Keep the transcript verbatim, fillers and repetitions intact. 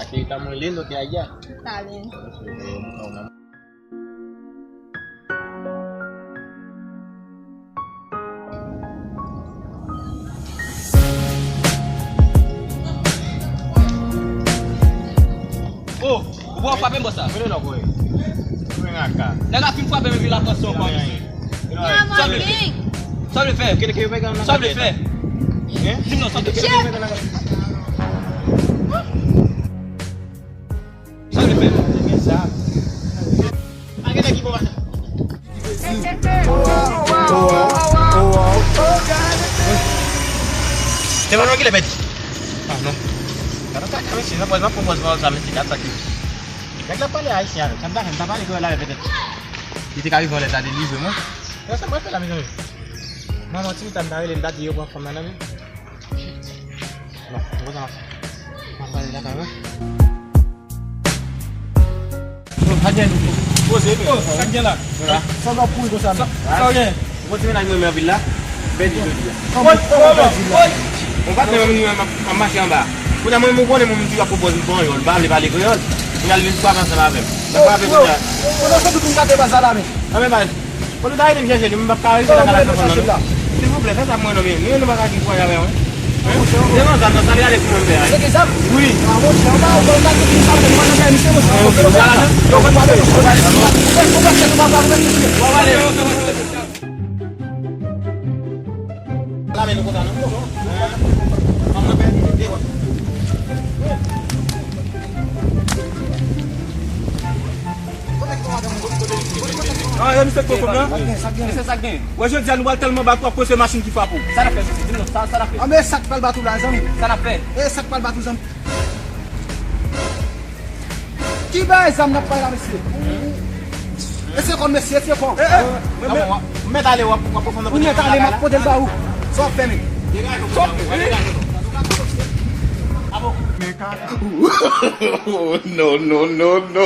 Aquí estamos lindo que allá. Está bien. Oh, ou pa frape m bò sa. Mwen lòk, wi. Mwen aka. Nèg la fin frape m epi l ap pran san ankò, mesye. Sa w vle fè? Sa w vle fè? Sa w vle fè? Di m non, sa w vle fè? Sa w vle fè? Pa gen nèg ki bon maten. Te pa nan kilè pèdi? Ah, non. Gade kaka, mesye, nan pòz, nan pòz, pòz, sa, mesye, gade sa ki. Nèg la pale ayisyen avè m. Sa m ta fè, m ta pale kreyòl avè l petèt. Li te ka rive yon lè ta delivre mwen. Yo, sa mwen fè la, mezanmi. Manman ti mitan m ta rele m, ta di yo pran fanm nan nan men. Non, mwen kontan ap m ap pale lakay mwen. Sa k gen? Poze, men. Oh, sa k gen la? Sa w ap kouri konsa, men? Sa w gen? Ou konn ti mennaj mwen renmen anpil la? Pèdi jodi a. Kòman, kòman pèdi la? Yon patnè mwen, mwen ap mache anba. Kounye a, mwen, mwen konnen mwen, mwen toujou ap pwopoze m panyòl, m pa vle pale kreyòl. Kounye a, li vin frape ansanm avè m. L ap frape kounye a. Kote w soti pou m gade baz la la, men? Nan men baz. Kote w ta rete m chèche li, mwen p ap ka rete lakay la san fanm nan, non. Silvouplè, fè sa pou mwen, non, men. Nou, nou pa ka di kwè avè mwen. Hein? Se yon zam nan, sa li ale pou mwen fè a. Se ki zam? Wi. Ah, monchè, ou pa, ou pa, ou pa di sa, men, mwen, nan misye, monchè. Yo konn pa, yo konn pa, yo konn pa, yo konn pa, yo konn pa, yo konn pa, Ah, e misye k pran fanm nan? Mesye, sa k gen? Wè, jodi a nou pral tèlman bat ou, w ap panse machin ki frape w. Sa n ap fè, mesye? Di m non, sa, sa n ap fè? Ah, men sa k pral bat ou la, zanmi? Sa n ap fè? E sa k pral bat ou, zanmi? Ki bagay zam n ap bay la, mesye? Mesye kò m, mesye, mesye kò m. Eh, eh, mwen, mwen, mwen mèt ale, w ap, w ap pran fanm nan. Ou mèt ale, m ap pote l ba ou. Sa w ap fè, men? Degaje w, degaje w. Oh, no, no, no, no.